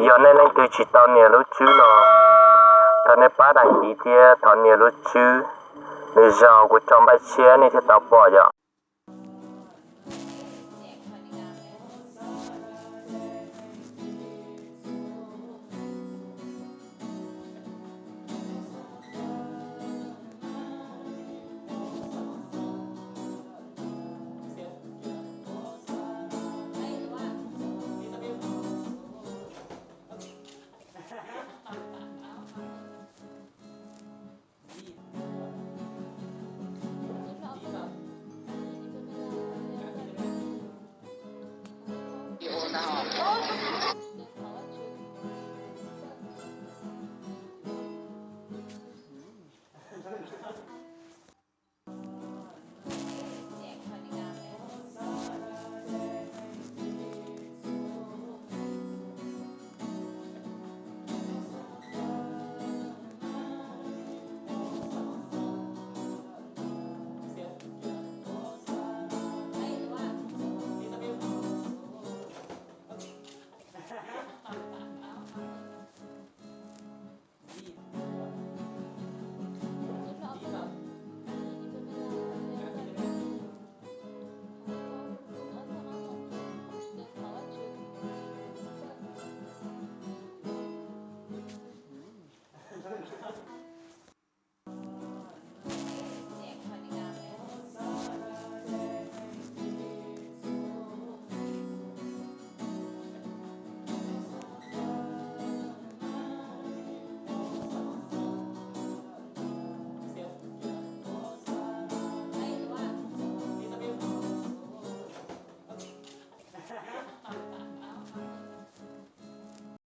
Yog nej leej twg tsis tau nias lub tswb no, thov nej pab dag kiv thiab thov nias lub tswb. Lwm zaus kuv tso npaj tshiab nej thiaj tau pom yom.